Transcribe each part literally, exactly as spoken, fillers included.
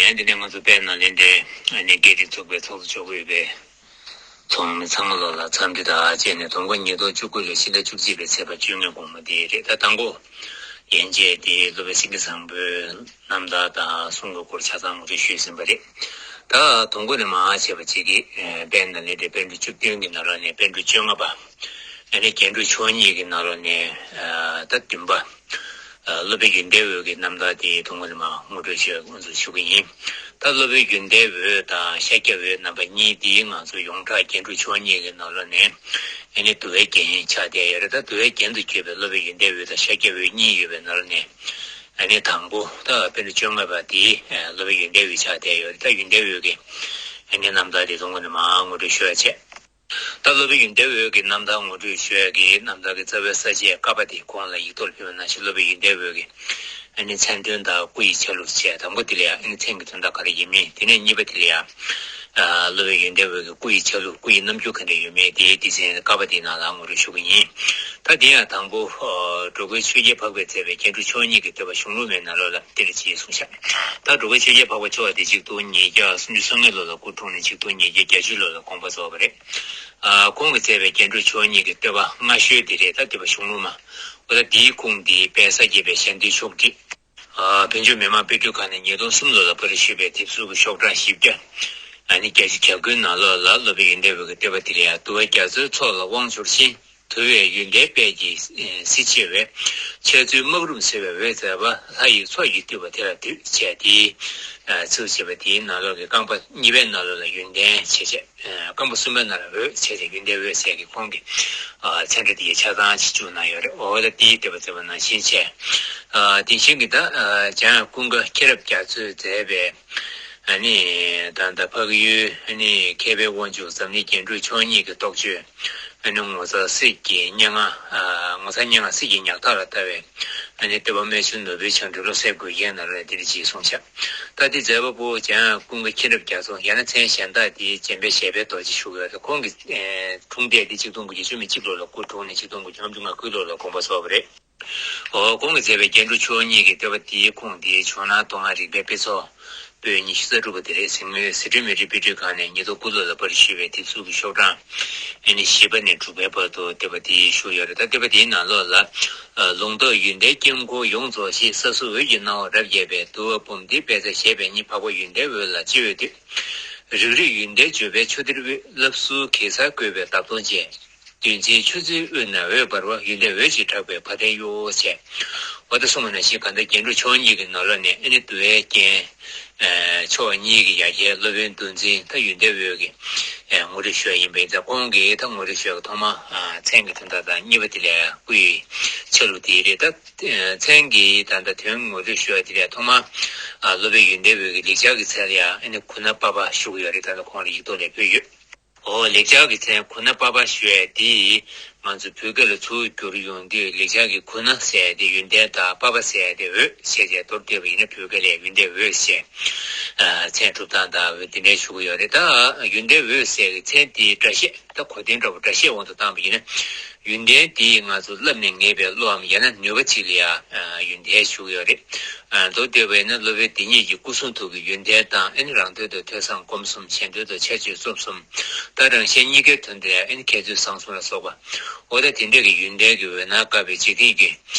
ཡང་འདི་ནས་ང་ཚོ་དཔལ་ནཱ་ལེནྡྲའི་ཨ་ནི་དགེ་ལྡན་ཚོགས་པའི་ཚོགས་གཙོ་མཆོག་ཡོད་པའི་ཚོགས་མི་ཚང་མ་ལོ་ལ་འཚམས་འདྲི་དང་བཅས་ནས། དོ་དགོང་ཉིས་སྟོང་བཅུ་དགུ་ལོའི་ཕྱི་ཟླ་བཅུ་གཅིག་པའི་ཚེས་པ་བཅོ་ལྔའི་དགོང་མོ་དེ་རེད། ད་དང་པོ་ཡན་ཆད་དེ་སློབ་དཔོན་སེང་གེ་བཟང་པོའི་རྣམ་ཐར་དང་གསུང་གི་སྐོར་ཆ་ཚང་ངོ་སྤྲོད་ཞུས་ཟིན་པ་རེད། ད་དང་པོ་ནས་མར་བྱས་པ་གཅིག་གིས་དཔལ་ནཱ་ལེནྡྲའི་པཎ་གྲུབ་བཅུ་བདུན་གྱི་ནང་ལོགས་ནས་པཎ་གྲུབ་བཅོ་ལྔ་པ། ཨ་ནི་རྒྱན་དྲུག་མཆོག་གཉིས་ཀྱི་ནང་ལོགས་ནས་ཨ་ད་བདུན་པ། ཨ་སློབ་དཔོན་ཡོན་ཏན་འོད་ཀྱི་རྣམ་ཐར་དེ་དང་པོ་ནས་མར་ངོ་སྤྲོད་ཞུ་ཡ་དབུ་འཛུགས་ཞུ་གི་ཡིན། ད་སློབ་དཔོན་ཡོན་ཏན་འོད་དང་ཤཱཀྱ་འོད་རྣམ་པ་གཉིས་དེ་ང་ཚོ་ཡོངས་གྲགས་རྒྱན་དྲུག་མཆོག་གཉིས་ཀྱི་ནང་ལོགས་ནས་ཨ་ནི་འདུལ་བའི་རྒྱན་ཆགས་བསྡད་ཡོད་རེད། ད་འདུལ་བའི་རྒྱན་དུ་གྱུར་པའི་སློབ་དཔོན་ཡོན་ཏན་འོད་དང་ཤཱཀྱ་འོད་གཉིས་ཡོད་པའི་ནང་ལོགས་ནས་ཨ་ནི་དང་པོ་ད་པཎ་གྲུབ་བཅོ་ལྔ་པ་དེ་ཨ་སློབ་དཔོན་ཡོན་ཏན་འོད་ཆགས་བསྡད་ཡོད་རེད། ད་ཡོན་ཏན་འོད་ཀྱི་ཨ་ནི་རྣམ་ཐར་དེ་དང་པོ་ནས་མར་ངོ་སྤྲོད་ཞུ་ཡ་བྱས། ད་སློབ་དཔོན་ཡོན་ཏན་འོད་ཀྱི་རྣམ་ཐར་ངོ་སྤྲོད་ཞུ་ཡ་གི་རྣམ་ཐར་གྱི་རྩ་བའི་ས་བཅད་ཀ་པ་དེ་གོང་ལ་ཡིག་ཐོག་ལ་ཕུལ་བ་ནང་བཞིན་སློབ་དཔོན་ཡོན་ཏན་འོད་ཀྱི་ཨ་ནི་མཚན་དོན་དང་སྐུ་ཡི་ཆ་ལུགས་བྱས། དང་པོ་དེ་ལ་ཡང་ཨ་ནི་མཚན་གྱི་དོན་དག་ག་རེ་ཡིན་མིན། དེ་ནས་གཉིས་པ་དེ་ལ་ཡང་ཨ་སློབ་དཔོན་ཡོན་ཏན་འོད་ཀྱི་སྐུ་ཡི་ཆ་ལུགས་སྐུ་ཡི་རྣམ་འགྱུར་ག་འདྲ་ཡོད་མེད་དེ་སྡེ་ཚན་ཀ་པ་དེའི་ནང་ལ་ངོ་སྤྲོད་ཞུ་གི་ཡིན། ད་དེ་ཡང་དང་པོ་ཨ་འགྲོ་མགོན་ཆོས་རྒྱལ་འཕགས་པས་མཛད་པའི་རྒྱན་དྲུག་མཆོག་གཉིས་ཀྱི་བསྟོད་པ་གཞུང་ལུགས་མའི་ནང་ལོགས་ལ་འདི་ལ་ཅེས་གསུངས་ཤག་ད་འགྲོ་མགོན་ཆོས་རྒྱལ་འཕགས་པ་མཆོག་དེ་ཆིག་སྟོང་ཉིས་བརྒྱ་སུམ་ཅུ་སོ་ལྔའི་ལོ་ལ་སྐུ་འཁྲུངས་ནས་ཆིག་སྟོང་ཉིས་བརྒྱ་བརྒྱད་ཅུའི་ལོ་ལ་དགོངས་པ་རྫོགས་པ་རེད། ཨ་ཁོང་གིས་མཛད་པའི་རྒྱན་དྲུག་མཆོག་གཉིས་ཀྱི་བསྟོད་པ་སྔ་ཤོས་དེ་རེད། ད་བསྟོད་པ་གཞུང་ལུགས་མ། འོ་ད་དེའི་ཁུངས་དེ་དཔལ་ས་སྐྱ་པའི་ཞལ་འདོན་ཕྱོགས་བསྒྲིགས། ཨ་བོད་ལྗོངས་མི་དམངས་དཔེ་སྐྲུན་ཁང་ནས་ཉིས་སྟོང་གསུམ་ལོ་ལ་པར་སྐྲུན་ཞུས་པའི་དེབ་གཟུགས་ཀྱི་ཤོག་གྲངས་བཞི་བརྒྱ། ཨ་ནི་བརྒྱད་ཅུ་གྱ་དགུའི་ནང་ལོགས་ལ་སློབ་དཔོན་ཡོན་ཏན་འོད་ཀྱི་བསྟོད་པ་དེ་རེད། ཡ། འདུལ་བ་རྒྱ་མཚོའི་མཚོ་ལ་དབང་འབྱོར་ཕྱིན། དུལ་བའི་ཡོན་ཏན་དཔལ་གྱིས་གཟི་ཆེ་བས། འཆད་རྩོད་སྨག་རུམ་སེལ་བའི་འོད་མཛད་པ། ལྷ་ཡི་མཚོ་ཡིས་བཏུད་པ་དེ་ལ་འདུད། བྱས་ཏེ། ཚིགས་བཅད་པ་དེའི་ནང་ལོགས་ཀྱི་རྐང་པ་གཉིས་པའི་ནང་ལོགས་ལ་ཡོན་ཏན་བྱས་བྱས། རྐང་པ་གསུམ་པའི་ནང་ལ་འོད་བྱས་བྱས་ཡོན་ཏན་འོད་ཟེར་གྱི་ཁོང་གི་མཚན་འདྲ་དེ་ཆ་ཚང་ཅིག་བཅུག་གནང་ཡོད་རེད། འོ་ད་དེའི་བསྟོད་པ་མཛད་པ་ནང་བཞིན་བྱས། དེ་བཞིན་གྱི་ད་འཇམ་དབྱངས་ཀུན་དགའ་མཁྱེན་རབ་རྒྱ་མཚོས་མཛད་པའི་ཨ་ནི་ད་ལྟ་འཕགས་ཡུལ་ཨ་ནི་མཁས་པའི་དབང་ཕྱུག་འཛམ་གླིང་རྒྱན་དྲུག་མཆོག་གཉིས་ཀྱི་རྟོགས་བརྗོད། ཨ་ནི་ངོ་མཚར་གསེར་གྱི་སྙན་ངག་ཨ་ངོ་མཚར་སྙན་ངག་གསེར་གྱི་ཉག་ཐག་ལ་ལྟ་བའི་ཨ་ནི་བསྟོད་པ་རྨད་བྱུང་ནོར་བུའི་བྱང་འགྲོས་བློ་གསལ་མགུལ་རྒྱན་ནང་ལ་འདི་འདྲ་ཅིག་གསུངས་ཤག་ད་འདི་མཛད་པ་པོ་འཇམ་དབྱངས་ཀུན་དགའ་མཁྱེན་རབ་རྒྱ་མཚོ། ཡང་ན་མཚན་གཞན་དག་འདི་འཇམ་དཔལ་ཞལ་པའི་རྡོ་རྗེ་ཞུ་གི་ཡོད་དེ། ཁོང་གི་འཁྲུངས་འདས་འདི་ཆིག་སྟོང་དགུ་བརྒྱ་བཅུ་མེད་གཅིག་ལོ་ལ་སྐུ་འཁྲུངས་ནས་ཆིག་སྟོང་དགུ་བརྒྱ་ལྔ་བཅུ་ང་དགུའི་ལོ་ལ་དགོངས་པ་རྫོགས་པ་རེད། འོ་ཁོང་གིས་མཛད་པའི་རྒྱན་དྲུག་མཆོག་གཉིས་ཀྱི་བསྟོད་པ་འདིའི་ཁུངས་འདི་ཇོ་ནང་ཏོག་དབང་རིག་པའི་དཔེ་ཚོགས་པོད་ཉི་ཤུ་རྩ་དྲུག་པ་དེ་རེད། གཟིགས་མོལ་ཟི་ཁྲོན་མི་རིགས་དཔེ་སྐྲུན་ཁང་ནས་ཉིས་སྟོང་དགུ་ལོ་ལ་པར་ཞུས་པའི་དེབ་གཟུགས་ཀྱི་ཤོག་གྲངས་ཨ་ནི་བཞི་པ་ནས་དྲུག་པའི་བར་དུ་བསྟོད་པ་འདི་བཞུགས་ཡོད་རེད། ད་བསྟོད་པ་འདིའི་ནང་ལོགས་ལ། ལུང་རྟོགས་ཡོན་ཏན་དཀྱིལ་འཁོར་ཡོངས་རྫོགས་ཤིང་། ས་གསུམ་འོད་ཀྱི་སྣང་བ་རབ་རྒྱས་པའི། འདུལ་བ་འབུམ་སྡེའི་པད་ཚལ་ཞེས་པའི་ཉིད། འཕགས་པ་ཡོན་ཏན་འོད་ལ་སྤྱི་བོས་འདུད། རིག་རིག་ཡོན་ཏན་བརྗོད་པའི་ཆུ་གཏེར་དབུས། ལྷ་བསུར་གེ་སར་བཀོད་པའི་འདབ་སྟོང་ཅན། བདུད་འཛིན་ཆུ་འཛིན་དབུས་ན་འོད་འབར་བ། ཡོན་ཏན་འོད་ཀྱིས་གྲགས་པའི་བ་དན་གཡོ་ཞེས། འོ་ད་གསུངས་པ་ནང་བཞིན་གང་ལྟར་རྒྱན་དྲུག་མཆོག་གཉིས་ཀྱི་ནང་ལོགས་ནས་ཨ་ནི་འདུལ་བའི་རྒྱན་མཆོག་གཉིས་ཀྱི་ཡ་གྱལ་སློབ་དཔོན་འདུལ་འཛིན་ད་ཡོན་ཏན་འོད་ཀྱི་ངོ་སྤྲོད་ཞུ་བ་ཡིན་པ་ཡིན་ཙང་། ཁོང་གིས་ད་ངོ་སྤྲོད་ཞུ་བ་གི་ཐོག་མ་མཚན་གྱི་དོན་དག་དང་། གཉིས་པ་དེ་ལ་སྐུའི་ཆ་ལུགས་དེ་རེད། ད་མཚན་གྱི་ད་ལྟ་དོན་ངོ་སྤྲོད་ཞུ་བ་དེ་ལ་ཐོག་མ་སློབ་དཔོན་ཡོན་ཏན་འོད་ཀྱི་ལེགས་སྦྱར་གྱི་མཚན་ལ་ཡང་ཨ་ནི་གུ་ཎ་པ་པ་ཞུ་གི་ཡོད་རེད། ད་ལྟ་ཁོང་ལ་ཡིག་ཐོག་ལ་ཕུལ་ཡོད། འོ་ལེགས་སྦྱར་གྱི་མཚན་གུ་ཎ་པ་པ་ཞུ་ཡ་དེ་ང་ཚོ་བོད་སྐད་ལ་ཚུར་བསྒྱུར་ཡོང་དུས། ལེགས་སྦྱར་གྱི་གུ་ཎ་ཟེར་ཡ་དེ་ཡོན་ཏན་དང་། པ་པ་ཟེར་ཡ་དེ་འོད་ཟེར་ཏེ་མདོར་བསྡུས་པ་ཡིན་ན་བོད་སྐད་ལ་ཡོན་ཏན་འོད་ཟེར་མཚན་གྲུབ་སྟངས་དང་འོ་དེ་འདྲ་ཞུ་གི་ཡོད་རེད། ད་ཡོན་ཏན་འོད་ཟེར་གྱི་མཚན་དེའི་སྒྲ་བཤད། ད་གོ་དོན་འདྲ་བོ་སྒྲ་བཤད་དབང་དུ་བཏང་བ་ཡིན་ན། ཡོན་ཏན་དེ་ང་ཚོ་བསླབས་ནས་ངེས་པའི་བློའམ་ཡང་ན་ནུས་པ་ཅིག་ལ་ཡང་ཡོན་ཏན་ཞུ་གི་ཡོད་རེད། མདོར་བསྡུས་པ་ཡིན་ན་སློབ་དཔོན་དེ་ཉིད་ཀྱི་སྐུ་གསུང་ཐུགས་ཀྱི་ཡོན་ཏན་དང་། ཨ་ནི་རང་དོན་དུ་ཐོས་བསམ་སྒོམ་གསུམ། གཞན་དོན་དུ་འཆད་རྩོད་རྩོམ་གསུམ། ད་རང་གཞན་གཉིས་ཀའི་དོན་དུ་ཡང་ཨ་ནི་མཁས་བཙུན་བཟང་གསུམ་ལ་སོགས་པ། འོ་ད་དེ་འདྲ་གི་ཡོན་ཏན་གྱི་འོད་སྣང་དཀར་པོས་འཇིག་རྟེན་གྱི་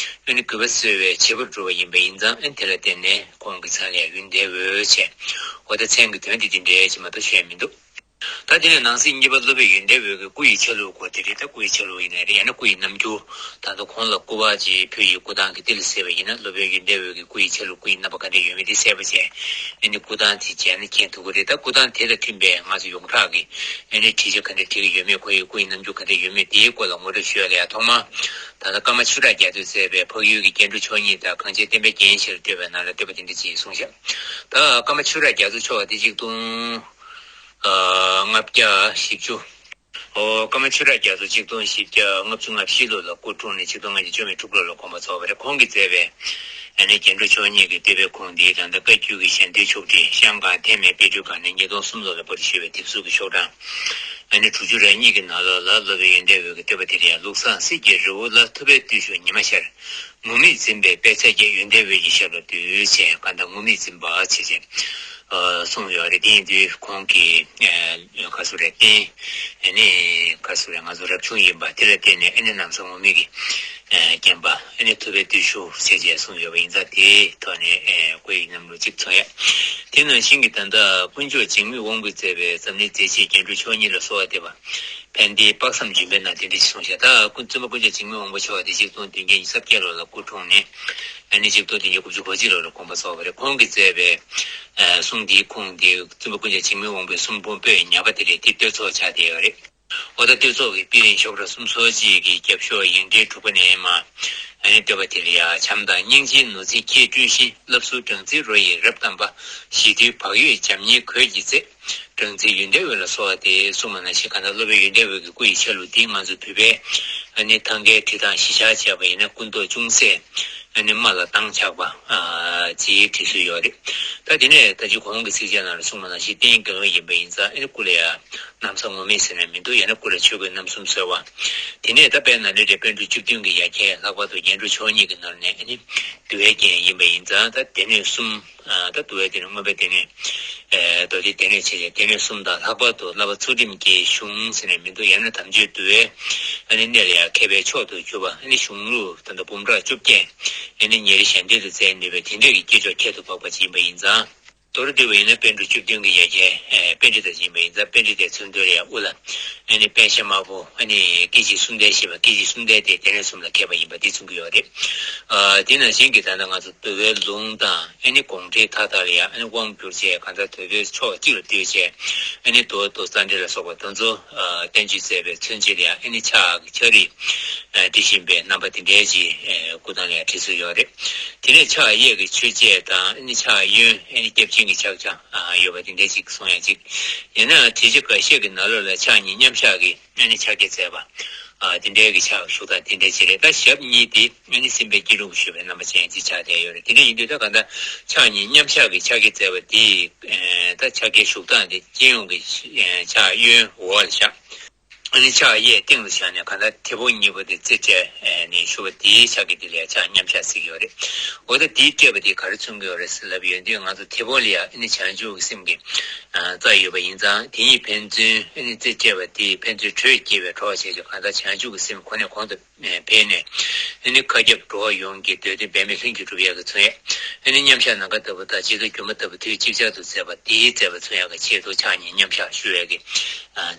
ཨ་ནི་རྒུད་པ་སེལ་བའི་བྱེད་པོར་གྱུར་པ་ཡིན་པ་ཡིན་ཙང་། ཨ་ནི་དེ་ལ་བརྟེན་ནས་ཁོང་གི་མཚན་ལ་ཡང་ཡོན་ཏན་འོད་ཅེས། འོ་ད་མཚན་གྱི་དོན་དེ་དེ་འདྲ་ཅིག་མ་གཏོགས་ཞུ་ཡ་མི་འདུག་ད་དེ་ནས་ནང་གསེས་གཉིས་པ་སློབ་དཔོན་ཡོན་ཏན་འོད་ཀྱི་སྐུ་ཡི་ཆ་ལུགས་སྐོར་དེ་རེད། ད་སྐུ་ཡི་ཆ་ལུགས་ཡིན་ནའི་རེད། ཡང་ན་སྐུ་ཡི་རྣམ་འགྱུར། ད་ལྟ་ཁོང་ལ་སྐུ་པར་ཅིག་ཕུལ་ཡི། སྐུ་ཐང་གི་ཏི་ལ་གཟིགས་པ་ཡིན་ན། སློབ་དཔོན་ཡོན་ཏན་འོད་ཀྱི་སྐུ་ཡི་ཆ་ལུགས་སྐུ་ཡི་རྣམ་པ་ག་འདྲ་ཡོད་མེད་དེ་གསལ་པོ་བྱས། ཨ་ནི་སྐུ་ཐང་དེ་མཇལ་ན་མཁྱེན་ཐུབ་ཀྱི་རེད། ད་སྐུ་ཐང་དེ་དང་མཐུན་པའི་ང་ཚོ་ཡོངས་གྲགས་ཀྱི་ཨ་ནི་བྲིས་ཆ་ག་འདྲ་བྲིས་ཀྱི་ཡོད་མེད། ཁོ་ཡི་སྐུ་ཡི་རྣམ་འགྱུར་ག་འདྲ་ཡོད་མེད་དེའི་སྐོར་ལ་ངོ་སྤྲོད་ཞུ་ཡ་ལ་ཡང་ཐོག་མར་ད་ལྟ་ཀརྨ་ཆོས་གྲགས་རྒྱ་མཚོས་མཛད་པའི་འཕགས་ཡུལ་གྱི་རྒྱན་དྲུག་མཆོག་གཉིས་དང་གངས་ཅན་བསྟན་པའི་རྒྱན་ཞེས་བསྟོད་པའི་ནང་ལ་བསྟོད་པ་དེ་འདྲ་ཅིག་གསུངས་ཤག་ད་ཀརྨ་ཆོས་གྲགས་རྒྱ་མཚོ་མཆོག་དེ་ཆིག་སྟོང་ལྔ་བརྒྱ་བཞི་བཅུ། ཨོ། ཀརྨ་ཆོས་གྲགས་རྒྱ་མཚོ་ཆིག་སྟོང་བཞི་བརྒྱ་ལྔ་བཅུ་ང་བཞི་ལོ་ལ་སྐུ་འཁྲུངས་ནས་ཆིག་སྟོང་ལྔ་བརྒྱ་བཅུ་མེད་དྲུག་ལོ་ལ་དགོངས་པ་རྫོགས་པ་རེད། ཁོང་གིས་མཛད་པའི་ཨ་ནི་རྒྱན་དྲུག་མཆོག་གཉིས་ཀྱི་བསྟོད་པའི་ཁུངས་འདི་ད་ལྟ་བཀའ་བརྒྱུད་ཀྱི་ཞལ་འདོན་ཕྱོགས་སྒྲིག་ཤང་ཀང་ཐེག་དམན་དཔེ་སྐྲུན་ཁང་ནས་ཉིས་སྟོང་གསུམ་ལོ་ལ་པར་ཞུས་པའི་དེབ་གཟུགས་ཀྱི་ཤོག་གྲངས་ཨ་ནི་དྲུག་ཅུ་རེ་གཉིས་ཀྱི་ནང་ལོགས་ལ་སློབ་དཔོན་ཡོན་ཏན་འོད་ཀྱི་བསྟོད་པ་དེ་ལ་ཡང་། ལུགས་བཟང་གསེར་གྱི་རི་བོ་ལ། ཐུབ་པའི་བརྟུལ་ཞུགས་ཉི་མ་ཤར། ངུར་སྨྲིག་འཛིན་པའི་པད་ཚལ་གྱི། ཡོན་ཏན་འོད་ཀྱི་ཞབས་ལ་འདུད་ཅེས། གང་ལྟར་ངུར་སྨྲིག་འཛིན་པ་བྱས་ཅིང་། ཨ། གསུངས་ཡོད་རེད། དེ་ཡིན་དུས་ཁོང་གིས་ཨ་ག་ཟེར་རེད། རྟེན་ཨ་ནི་ག་ཟེར་རེད། ང་ཚོ་རབ་བྱུང་ཡིན་པ་དེ་ལ་བརྟེན་ནས་ཨ་ནི་ན་བཟའ་ངོ་མ་གི་ཨ་བརྒྱན་པ་ཨ་ནི་ཐུབ་པའི་བརྟུལ་ཞུགས་ཟེར་བྱས་གསུངས་ཡོད་པ་ཡིན་ཙང་། དེའི་ཐོག་ནས་ཨ་བཀའ་ཡིག་རྣམས་ལུ་གཅིག་མཚོན་ཡ། དེ་ནང་བཞིན་གྱི་ད་ལྟ་དཀོན་མཆོག་འཇིགས་མེད་དབང་པོས་མཛད་པའི་འཛམ་གླིང་མཛེས་བྱེད་རྒྱན་དྲུག་མཆོག་གཉིས་ལ་གསོལ་བ་འདེབས་པ། ཕན་བདེའི་དཔག་བསམ་ལྗོན་པའི་ནང་དེ་འདྲ་ཞིག་གསུངས་ཤག་ད་ཀུན་བཙུན་པ་ཀུན་མཆོག་འཇིགས་མེད་དབང་པོ་མཆོག་དེ་ཆིག་སྟོང་བདུན་བརྒྱ་ཉི་ཤུ་རྩ་བརྒྱད་ལོ་ལ་སྐུ་འཁྲུངས་ནས། ཨ་ནི་ཆིག་སྟོང་བདུན་བརྒྱ་དགུ་བཅུ་གོ་གཅིག་ལོ་ལ་དགོངས་པ་རྫོགས་པ་རེད། ཁོང་གིས་མཛད་པའི་ཨ་གསུང་འདིའི་ཁུངས་དེ་བཙུན་པ་ཀུན་མཆོག་འཇིགས་མེད་དབང་པོའི་གསུང་འབུམ་པོད་ཉ་པ་དེ་རེད། དེ་བསྟོད་ཚོགས་ཆགས་བསྡད་ཡོད་རེད། འོ་ད་བསྟོད་ཚོགས་ཀྱི་དཔེ་རིང་ཤོག་གྲངས་སུམ་ཅུ་སོ་གཅིག་གི་རྒྱབ་ཤོག་ཡིག་ཕྲེང་དྲུག་པ་ནས་མར་ཨ་ནི་བསྟོད་པ་དེ་ལ་ཡ། བྱམས་དང་སྙིང་རྗེའི་ནོར་འཛིན་ཁྱེད་སྤྲུལ་ཞིང་། བསླབ་གསུམ་སྦྲང་རྩིའི་རོ་ཡིས་རབ་གཏམས་པ། ཞི་དུལ་བག་ཡོད་བྱམས་སྙིང་གོས་ཀྱིས་མཛེས། སྦྲང་རྩིའི་ཡོན་ཏན་འོད་ལ་གསོལ་བ་འདེབས། གསུངས་པ་ནང་བཞིན་གང་ལྟར་སློབ་དཔོན་ཡོན་ཏན་འོད་ཀྱི་སྐུ་ཡི་ཆ་ལུགས་འདི་ང་ཚོ་བོད་པའི་ཨ་ནི་ཐང་གའི་བྲིས་སྟངས་གཞི་བཞག་བྱས་པ་ཡིན་ན་སྐུ་མདོག་ཅུང་ཟད་ཨ་ནི་དམར་ལ་མདངས་ཆགས་པ་ཨ་ཅིག་བྲིས་སྲོལ་ཡོད་རེད། ད་དེ་ནས་ད་ཅི་གོང་གི་ཚིགས་བཅད་ནང་ལ་གསུངས་པ་ནང་བཞིན་རྟེན་དགེ་སློང་ཡིན་པ་ཡིན་ཙང་ཨ་ནི་སྐུ་ལ་ཡང་ན་བཟའ་ངོ་མས་ཟེར་ན་མི་འདུག་ཡང་ན་སྐུ་ལ་ཆོས་གོས་རྣམ་གསུམ་གསོལ་བ། དེ་ནས་ད་དཔལ་ནཱ་ལེནྡྲའི་པཎ་གྲུབ་བཅུ་བདུན་གྱི་ཡ་གྱལ་ལྷག་པར་དུ་རྒྱན་དྲུག་མཆོག་གཉིས་ཀྱི་ནང་ནས་ཨ་ནི་འདུལ་བའི་རྒྱན་ཡིན་པ་ཡིན་ཙང་ད་སྡེ་སྣོད་གསུམ། ད་འདུལ་བའི་སྡེ་སྣོད་མངོན་པའི་སྡེ་སྣོད། མདོ་སྡེའི་སྡེ་སྣོད་བྱས་ཏེ་སྡེ་སྣོད་གསུམ་དང་། ལྷག་པར་དུ་བསླབ་པ་ཚུལ་ཁྲིམས་ཀྱི་གཞུང་ཟེར་ནས་མི་འདུག་ཡང་ན་དམ་ཆོས་འདུལ་བའི་ཨ་ནི་གནད་ལ་ཡང་མཁས་པའི་མཆོག་ཏུ་གྱུར་པ། ཨ་ནི་གཞུང་ལུགས་ད་ལྟ་འབུམ་ཕྲག་བཅོ་བརྒྱད་ཨ་ནི་ཉེར་གཞན་དོན་དུ་མཛད་ནུས་པའི་དེ་འདྲ་གི་སྐྱེས་མཆོག་ཁྱད་དུ་འཕགས་པ་ཅིག་ཡིན་པ་ཡིན་ཙང་། མདོར་བསྡུས་པ་ཡིན་ན་པཎ་གྲུབ་བཅུ་བདུན་གྱི་ཡ་གྱལ་པཎྜི་ཏ་ཡིན་པ་ཡིན་ཙང་། པཎྜི་ཏའི་མཚོན་དོན་ལ་ཡང་དབུ་ལ་ཨ་ནི་པཎ་ཞྭ་དམར་པོ། ཨ་ནི་སྐད་ཅིག་གསུམ་ལྡན་ཞེས་པ། སྐད་ཅིག་གསུམ་ལྡན་དེ་སྡེ་སྣོད་གསུམ་ལ་མཁས་པ་ཡིན་པ་འདི་མཚོན་གྱི་ཡོད་རེད། ཨ་དེ་ནང་བཞིན་གྱི་ད་ལྟ་ང་ཚོ་འདུལ་བའི་ལུང་དང་ཨ་ནི་དགོངས་འགྲེལ་མཐའ་དག་ལ་ཡང་ཨ་ནི་དབང་བསྒྱུར་བྱས། གང་ལྟར་དོལ་པོའི་ཕྱོགས་གཅིག་ལ་བསྡུས་བྱས། ཨ་ནི་མདོ་མདོ་རྩ་འགྲེལ་ལ་སོགས་པ་དེ་ཚོ་ཨ་བསྟན་བཅོས་མཛད་པའི་མཚོན་བྱེད་ལ་ཡང་ཨ་ནི་ཕྱག་གི་ཕྱག་རིས་ཨ་འབྲི་བཞིན་པའི་རྣམ་པ་དེ་འདྲའི་ཅིག་ཨ་སྐུ་ཐང་ལ་ཡང་བྲིས་སྲོལ་ཡོད་རེད། དེ་ནས་ཕྱག་གཡས་ཀྱི་མཆོད་བྱེད་དང་ཨ་ནི་ཕྱག་གཡོན་ཨ་ནི་སྐྱབས་ཆེན་གྱི་ཕྱག་བྱ་ཨ་ཡོད་པ་དེ་འདྲའི་ཅིག་གསུང་ཡ་ཅིག་ཡིན་ན། བྲིས་ཆ་འགའ་ཤས་ཀྱི་ནང་ལོགས་ལ་ཕྱག་གཉིས་མཉམ་བཞག་གི་ཨ་ནི་ཕྱག་རྒྱ་མཛད་པ། ཨ་དེ་འདྲའི་གི་ཕྱག་བཞུགས་སྟངས་དེ་འདྲའི་ཅིག་རེད། ད་ཞབས་གཉིས་དེ་ཨ་ནི་སེམས་དཔའི་སྐྱིལ་ཀྲུང་བཞུགས་པའི་རྣམ་པ་ཅན་ཅིག་ཆགས་བསྡད་ཡོད་རེད། དེ་འདྲ་ཡིན་དུས་ད་ག་ད་ཕྱག་གཉིས་མཉམ་བཞག་གི་ཕྱག་རྒྱ་མཛད་པ་དེ་ཨ་ད་ཕྱག་རྒྱའི་བཞུགས་སྟངས་དེ་སྤྱི་ཡོངས་ཀྱི་ཕྱག་གཡོན་འོག་ལ་བཞག་ཨ་ནི་ཕྱག་གཡས་སྟེང་ལ་བཞག་ནས་གང་ལྟར་མཐེ་བོང་གཉིས་པོ་དེ་རྩེ་སྤྲད་ནས་བཞུགས་པ་དེའི་ཕྱག་རྒྱ་དེ་ལ་ཡང་ཕྱག་མཉམ་བཞག་ཟེར་གྱི་ཡོད་རེད། འོ་ད་དེའི་སྤྲད་པ་དེ་ག་རེ་མཚོན་གྱི་ཡོད་རེད་ཟེར་ལབ་ཡོང་དུས། ང་ཚོ་མཐེ་བོང་ལ་ཡང་ཨ་ནི་བྱང་ཆུབ་ཀྱི་སེམས་ཀྱི་རྩ་ཡོད་པ་ཡིན་ཙང་། དེ་གཉིས་ཕན་ཚུན་ཨ་ནི་རྩེ་སྤྲད་པ་དེ་ཕན་ཚུན་དྲོད་སྐྱེད་པའི་གྲོགས་བྱས་ཀྱང་། གང་ལྟར་བྱང་ཆུབ་ཀྱི་སེམས་ཁོ་ནས་གོང་དུ་འཕེལ་ནས་ཨ་ནི་མཁའ་ཁྱབ་འགྲོ་བ་ཡོངས་ཀྱི་འདོད་དོན་འབད་མེད་ལྷུན་གྱིས་གྲུབ་ཡག་གི་མཚོན་ཡས། ཨ་ནི་མཉམ་བཞག་ནམ་མཁའ་ལྟ་བུ་དང་། བྱིན་རླབས་སྒྱུ་མ་ལྟ་བུ་དུས་ཅིག་ཅར་དུ་མཛད་པ་དེའི་མཛད་པ་མཚོན་ཡག་གི་ཆེད་དུ་ཕྱག་གཉིས་མཉམ་བཞག་ཞུ་ཡག་གི་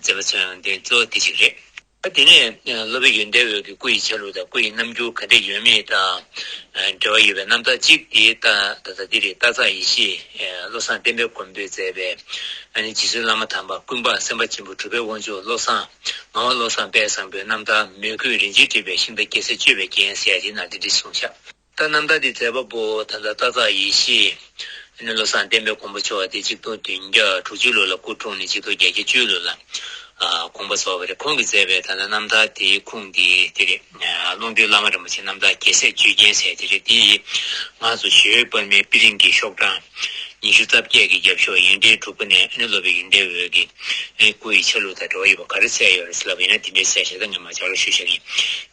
མཛད་པ་མཚོན་དོན་གཙོ་བོ་དེ་ཞིག་རེད། ཨ་དེ་ནས་སློབ་དཔོན་ཡོན་ཏན་འོད་ཀྱི་སྐུ་ཡི་ཆ་ལུགས་དང་སྐུ་ཡི་རྣམ་འགྱུར་ག་འདྲ་ཡོད་མེད་དང་འབྲེལ་བ་ཡོད་པའི་རྣམ་ཐར་གཅིག་དེ་ད་ད་ལྟ་འདི་རེད། སྟག་ཚང་ཡེ་ཤེས་བློ་བཟང་བསྟན་པའི་མགོན་པོས་མཛད་པའི་ཨ་ནི་རྗེ་བཙུན་བླ་མ་དམ་པ་ཀུན་སྤངས་སེམས་དཔའ་ཆེན་པོ་གྲུབ་པའི་དབང་ཕྱུག་བློ་བཟང་ངག་དབང་བློ་བཟང་དཔལ་བཟང་པོའི་རྣམ་ཐར། མོས་གུས་རིན་ཆེན་སྤྲས་པའི་ཤིང་རྟ་རྒྱལ་སྲས་སྤྱོད་པའི་རྒྱན་ཟེར་ཡ་དེ་ནང་དེ་འདྲ་གསུངས་ཤག་ད་རྣམ་ཐར་འདི་མཛད་པ་པོ་ད་ལྟ་སྟག་ཚང་ཡེ་ཤེས་ཨ་ནི་བློ་བཟང་བསྟན་པའི་མགོན་པོ་མཆོག་དེ་ཆིག་སྟོང་བདུན་བརྒྱ་དྲུག་ཅུ་ལོ་ལ་སྐུ་འཁྲུངས་ནས་ཆིག་སྟོང་བརྒྱད་བརྒྱ་བཅུ་ལོ་ལ་ཨ་དགོངས་པ་རྫོགས་པ་རེད། ཁོང་གིས་མཛད་པའི་ད་ལྟ་རྣམ་ཐར་དེའི་ཁུངས་དེ་དེ་རེད། ཨ་ཀློང་རྡོལ་བླ་མ་རིན་པོ་ཆེའི་རྣམ་ཐར་རྒྱལ་སྲས་སྤྱོད་རྒྱན་ཟེར་དེ་རེད། དེ་ཡིས་ང་ཚོ་ཞོལ་པདྨའི་དཔེ་རིང་གི་ཤོག་གྲངས་ཉི་ཤུ་རྩ་བརྒྱད་ཀྱི་རྒྱབ་ཤོག་ཡིག་ཕྲེང་དྲུག་པ་ནས་ཨ་ནི་སློབ་དཔོན་ཡོན་ཏན་འོད་ཀྱི་ཨ་ནི་སྐུ་ཡི་ཆ་ལུགས་དང་འབྲེལ་བ་ཡོད་པ་ག་རེ་གསལ་ཡོད་རེད་ཟེར་ལབ་པ་ཡིན་ན། དེ་འདྲའི་གསལ་བཤད་ད་ངས་མ་ལྕགས་ལ་ཞུ་བཞག་ཡིན།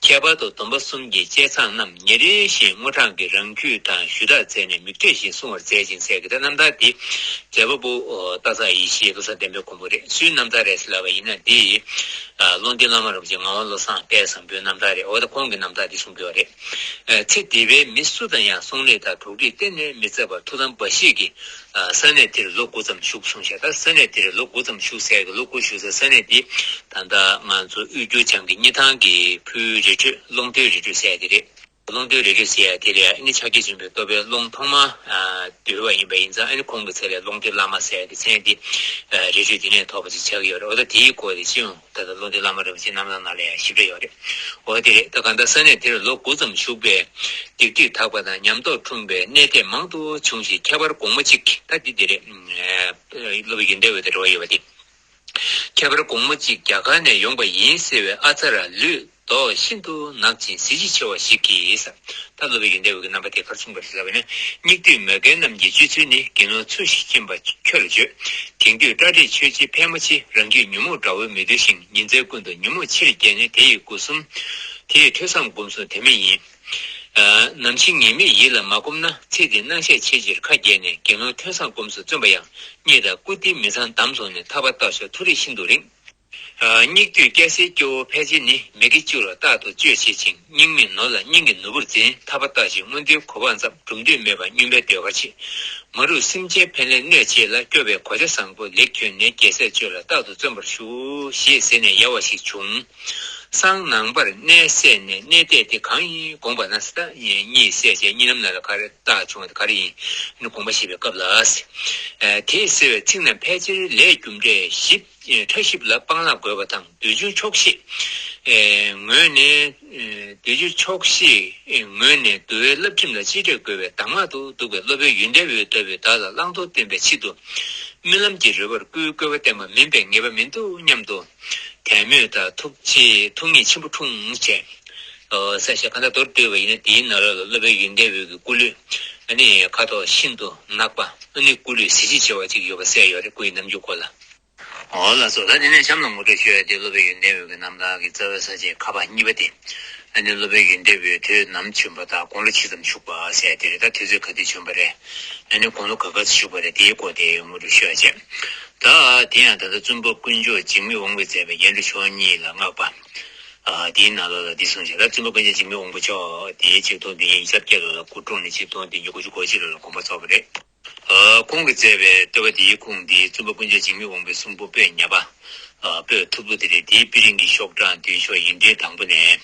ཁྱད་པར་དུ་སྡོམ་པ་གསུམ་གྱི་བཅད་མཚམས་རྣམས་ཉིན་རེ་བཞིན་དངོས་བགྲང་གིས་རང་རྒྱུད་དང་ཞུ་དག་མཛད་ནས་མིག་འབྲས་བཞིན་བསྲུང་བར་མཛད་ཅིང་ཟེར་གྱི། ད་རྣམ་ཐར་འདི་མཛད་པ་པོ་སྟག་ཚང་ཡེ་ཤེས་བློ་བཟང་བསྟན་པའི་མགོན་པོ་རེད། སུའི་རྣམ་ཐར་རེད་ཟེར་ལབ་པ་ཡིན་ན། འདི་ཨ་ཀློང་རྡོལ་བླ་མ་རིན་པོ་ཆེ་ངག་དབང་བློ་བཟང་དཔལ་བཟང་པོའི་རྣམ་ཐར་རེད། འོ་ད་ཁོང་གི་རྣམ་ཐར་འདི་གསུང་གི་ཡོད་རེད། ཨ་ཚེ་འདི་པའི་མི་སུ་དང་ཡང་གསུང་གླེང་དང་དོགས་འདྲི་གཏན་ནས་མི་མཛད་པར་ཐུགས་དམ་འབའ་ཞིག་གིས་ཨ་ས་གནས་དེར་ལོ་དགུ་ཙམ་བཞུགས་གསུངས་ཤག་ད་ས་གནས་དེར་ལོ་དགུ་ཙམ་བཞུགས་ཟེར་གི། ལོ་དགུ་བཞུགས་ས་ས་གནས་འདི་ད་ལྟ་ང་ཚོ་དབུས་འགྱུར་བྱང་གི་སྙེ་ཐང་གི་ཕུའི་རི་ཁྲོད་ཀློང་རྡོལ་རི་ཁྲོད་ཟེར་ཡ་དེ་རེད། ཀློང་རྡོལ་རི་ཁྲོད་ཟེར་ཡ་དེ་ལ་ཨ་ནི་ཕྱག་རྒྱ་ཆེན་པོའི་སྟོད་པའི་ཀློང་ཐོག་མ་ཨ་བརྡོལ་བ་ཡིན་པ་ཡིན་ཙང་། ཨ་ནི་ཁོང་གི་ཚེ་ལས་ཀློང་རྡོལ་བླ་མ་ཟེར་ཡ་གི་མཚན་དེ་ཨ་རི་ཁྲོད་དེ་ནས་ཐོབ་པ་ཅིག་ཆགས་ཀྱི་ཡོད་རེད། འོ་ད་དེའི་སྐོར་དེ་སྤྱི་ཡོངས་ད་ལྟ་ཀློང་རྡོལ་བླ་མ་རིན་པོ་ཆེའི་རྣམ་ཐར་ནང་ལ་ཡང་ཞིབ་ཕྲ་ཡོད་རེད། འོ་དེ་རེད། ད་གང་ལྟར་ས་གནས་དེར་ལོ་དགུ་ཙམ་བཞུགས་པས་སྡིག་སྒྲིབ་དག་པ་དང་ཉམས་རྟོགས་འཁྲུངས་པའི་གནས་དེབ་མང་དུ་བྱུང་ཞིང་། ཁྱད་པར་དགོང་མོ་གཅིག་ད་འདི་འདི་རེད། སློབ་དཔོན་ཡོན་ཏན་འོད་དང་འབྲེལ་བ་ཡོད་པ་དེ། ཁྱད་པར་དགོང་མོ་གཅིག་རྒྱ་གར་ནས་ཡོང་པ་ཡིན་ཟེར་བའི་ཨ་ཙར་ལུས་མདོག་ཤིན་ཏུ་ནག་ཅིང་གཟི་བརྗིད་ཆེ་བ་ཞིག་གིས། ད་སློབ་དཔོན་ཡོན་ཏན་འོད་ཀྱི་རྣམ་པ་དེ་ག་རེ་གསུངས་པ་རེད་ལབ་པ་ཡིན་ན། སྙིགས་དུས་མོས་གལ་རྣམས་ཀྱི་སྤྱོད་ཚུལ་ནི། དགེ་སློང་ཚུལ་བཞིན་སྦྱིན་པ་ཁྱོད་ལ་བརྗོད། དེང་དུས་སྐྲ་བྲེགས་ཆོས་བྱེད་ཕལ་མོ་ཆེ། རང་རྒྱུད་ཉོན་མོངས་དགྲ་བོས་མི་འདུལ་ཞིང་། ཉིན་མཚན་ཀུན་ཏུ་ཉོན་མོངས་ཆེར་བསྐྱེད་ནས། དེ་ཡི་སྒོ་གསུམ་དེ་ཡི་ཐོས་བསམ་སྒོམ་གསུམ་དོན་མེད་ཡིན། ནམ་འཆི་ངེས་མེད་ཡིད་ལ་མ་བསྒོམས་ན། ཚེ་འདིའི་སྣང་ཤས་ཆེ་ཕྱིར་ཁ་གྱེས་ནས། དགེ་སློང་ཐོས་བསམ་སྒོམ་སུ་བརྩོན་པ་ཡང་། རྙེད་དང་བཀུར་སྟིའི་མི་ཚངས་འདམ་བཟུང་ནས། ཐར་པ་ལྟ་ཞོག་མཐོ་རིས་ཤིན་ཏུ་རིང་། སྙིགས་དུས་སྐྱེ་སའི་སྐྱེ་བོ་ཕལ་ཆེར་ནི། མི་དགེ་བཅུ་ལ་རྟག་ཏུ་སྤྱོད་བྱེད་ཅིང་། སྙིགས་མའི་ནོར་ལ་སྙིང་གི་ནོར་བུར་འཛིན། ཐར་པ་ལྟ་ཞིག་སྔོན་དུས་གོ་འཕང་ཙམ། གྲུབ་འདོད་མེད་པར་སྨྱོན་པའི་ཟློས་གར་ཆེ། མ་རུངས་སེམས་ཅན་ཕན་ལས་གནོད་བྱེད་ལ། སྐྱོ་བའི་གོ་ཆ་བཟང་པོ་ལེགས་གྱོན་ནས། རྒྱལ་སྲས་སྤྱོད་ལ་རྟག་ཏུ་བརྩོན་པར་ཞུ། ཞེས་ཟེར་ནས་ཡལ་བ་ཞིག་བྱུང་། སང་ནངས་པར་གནས་བསལ་ནས། གནས་བསྡད་དེ་གང་ཡིན་དགོངས་པ་ན། ད་གཉིད་སད་བྱས་གཉིད་ལམ་ནང་ལ་ག་རེ་རྟགས་བྱུང་བ་དེ་ག་རེ་ཡིན། ནི་དགོངས་པ་བཞེས་པའི་སྐབས་ལ། དེས་ཟེར་བའི་ཚིག་རྣམས་ཕལ་ཆེར་ལས་རྒྱུ་འབྲས་ཞིབ། ཕྲ་ཞིབ་ལ་སྤང་བླང་དགོས་པ་དང་། འདོད་ཆུང་ཆོག་ཤེས་ངོས་ནས། འདོད་ཆུང་ཆོག་ཤེས་ངོས་ནས་འདུལ་བའི་བསླབ་ཁྲིམས་ལ་གཅེས་སྤྲས་དགོས་པའི་གདམས་ངག་ཏུ་འདུག་པས། སློབ་དཔོན་ཡོན་ཏན་འོད་ལྟ་བུས་བདག་ལ་བླང་དོར་བསྟན་པའི་ཆེད་དུ། རྨི་ལམ་གྱི་རོལ་པར་བསྐུལ་བཀོད་པ་བསྟན་པ་མིན་པའི་ངེས་པ་མི་འདུག་སྙམ་དུ། དད་མོས་དང་ཐུགས་ཆེ་ཐུགས་ཉིད་ཆེན་པོ་འཁྲུངས་བྱས། ས་ཞེས་གང་ལྟར་མདོར་བསྡུས་པ་ཡིན་ན། དེའི་ནང་ལོགས་ལ་སློབ་དཔོན་ཡོན་ཏན་འོད་ཀྱི་སྐུ་ལུས་ཨ་ནི་ཁ་དོག་ཤིན་ཏུ་ནག་པ། ཨ་ནི་སྐུ་ལུས་གཟི་བརྗིད་ཆེ་བ་ཅིག་ཡོད་པ་གསལ་ཡོད་རེད། སྐུ་ཡི་རྣམ་འགྱུར་སྐོར་ལ། འོ་ལགས་སོ། ད་དེ་ནས་གཤམ་ལ་ངོ་སྤྲོད་ཞུ་ཡ་དེ། སློབ་དཔོན་ཡོན་ཏན་འོད་ཀྱི་རྣམ་ཐར་གྱི་རྩ་བའི་ས་བཅད་ཁ་པར་གཉིས་པ་དེ། ཨ་ནི་སློབ་དཔོན་ཡོན་ཏན་འོད་དུས་ནམ་བྱོན་པ་དང་དགུང་ལོ་ཇི་ཙམ་བཞུགས་པ་ཟེར་དེ་རེད། ད་དུས་ཚོད་ག་དུས་བྱོན་པ་རེད། ཨ་ནི་དགུང་ལོ་ག་ག་ཚོད་བཞུགས་པ་རེད། དེའི་སྐོར་དེ་ངོ་སྤྲོད་ཞུ་ཡ་བྱས། ད་དེ་ཡང་ད་ལྟ་བཙུན་པ་དཀོན་མཆོག་འཇིགས་མེད་དབང་པོས་མཛད་པའི་རྒྱན་དྲུག་མཆོག་གཉིས་ལ་བསྔགས་པ། ཨ་དེའི་ནང་ལོགས་ལ་འདི་གསུངས་ཤིང་། ད་བཙུན་པ་དཀོན་མཆོག་འཇིགས་མེད་དབང་པོ་མཆོག་དེའི་ཆིག་སྟོང་བདུན་བརྒྱ་ཉི་ཤུ་རྩ་བརྒྱད་ལོ་ལ་སྐུ་འཁྲུངས་ནས། ཆིག་སྟོང་བདུན་བརྒྱ་དགུ་བཅུ་གོ་གཅིག་ལོ་ལ་དགོངས་པ་རྫོགས་པ་རེད། ཁོང་གིས་མཛད་པའི་བསྟོད་པ་འདིའི་ཁུངས་འདི་བཙུན་པ་དཀོན་མཆོག་འཇིགས་མེད་དབང་པོའི་གསུང་འབུམ་པོད་ཉ་པ། པོད་ཐུབ་པོ་དེ་རེད། དེའི་དཔེ་རིང་གི་ཤོག་གྲངས་བདུན་ཤོག་ཡིག་ཕྲེང་དང་པོ་ནས།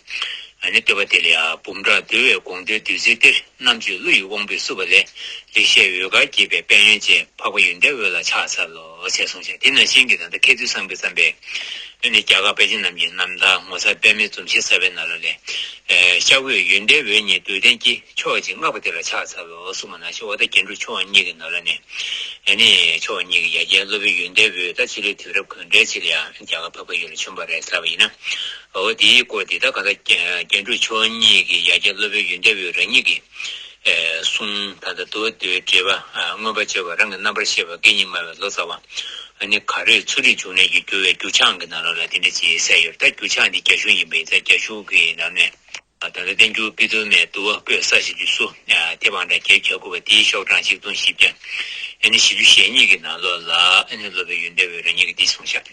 ཨ་ནི་བསྟོད་པ་དེ་ལ་ཡང་འབུམ་ཕྲག་འདུ་བའི་དགོངས་དོན་བདུད་རྩིའི་གཏེར། རྣམ་དཔྱོད་ཀླུ་ཡི་དབང་པོས་བསུ་བ་ལས། ལེགས་བཤད་འོད་དཀར་རྒྱས་པའི་དཔལ་ཡོན་ཅན། འཕགས་པ་ཡོན་ཏན་འོད་ལ་ཕྱག་འཚལ་ལོ། ཞེས་གསུངས་ཤིང་། དེ་ནང་བཞིན་གྱི་ད་ལྟ་མཁས་བཙུན་བསམ་འཕེལ་བརྩམས་པའི། ཨ་ནི་རྒྱ་གར་དཔེ་ཆ་རྣམས་ཀྱི་རྣམ་ཐར་ངོ་མཚར་དཔེ་མེད་འཛོམས་ཤིང་གསལ་བའི་ནང་ལོགས་ལས། ཨེ་ཤར་འོད་ཡོན་ཏན་འོད་ཉིད་འདུལ་བསྟན་གྱི། མཆོག་ཅེས་བསྔགས་པ་དེ་ལ་ཕྱག་འཚལ་ལོ་གསུངས་པ་ནང་བཞིན། འོ་ད་རྒྱན་དྲུག་མཆོག་གཉིས་ཀྱི་ནང་ལོགས་ནས། ཨ་ནི་མཆོག་གཉིས་ཀྱི་ཡ་གྱལ་སློབ་དཔོན་ཡོན་ཏན་འོད། ད་སྤྱི་ལོའི་དུས་རབས་ག་འདྲའི་ཕྱི་ལ་ཡང་རྒྱ་གར་འཕགས་པའི་ཡུལ་ལ་བྱོན་པ་རེད་ཟེར་བ་ཡིན་ན། འོ་དེའི་སྐོར་དེ་ད་ག་ད་རྒྱན་དྲུག་མཆོག་གཉིས་ཀྱི་ཡ་གྱལ་སློབ་དཔོན་ཡོན་ཏན་འོད་རང་ཉིད་ཀྱི་ཨེ་གསུང་། ད་ལྟ་མདོར་བསྡུས་འགྲེལ་པ། ཨ་མངོན་པར་བརྗོད་པ། རང་གི་རྣམ་པར་ཤེས་པ། སྐད་གཉིས་སྨྲ་བའི་ལོ་ཙཱ་བ། ཨ་ནི་ག་རེ་ཚུལ་ཁྲིམས་འབྱུང་གནས་ཀྱིས་བསྒྱུར་བའི་འགྱུར་བྱང་གི་ནང་ལོགས་ལ་དེ་འདྲ་ཅིག་གསལ་ཡོད། ད་འགྱུར་བྱང་འདི་རྒྱ་གཞུང་ཡིན་པ་ཡིན་ཙང་། རྒྱ་གཞུང་གི་ནང་ནས་ད་ལྟ་བསྟན་འགྱུར་པཎ་ཚུལ་མའི་བསྡུ་བ་པོད་ས་བཞི་བཅུ་སོ། ཨ་དེ་བང་སྒྲ་བརྒྱད་བརྒྱ་དགུ་པ་དེའི་ཤོག་གྲངས་ཆིག་སྟོང་བཞི་བརྒྱ། ཨ་ནི་བཞི་བཅུ་ཞེ་གཉིས་ཀྱི་ནང་ལོགས་ལ། ཨ་ནི་སློབ་དཔོན་ཡོན་ཏན་འོད་རང་ཉིད་ཀྱིས་འདི་གསུངས་ཤག།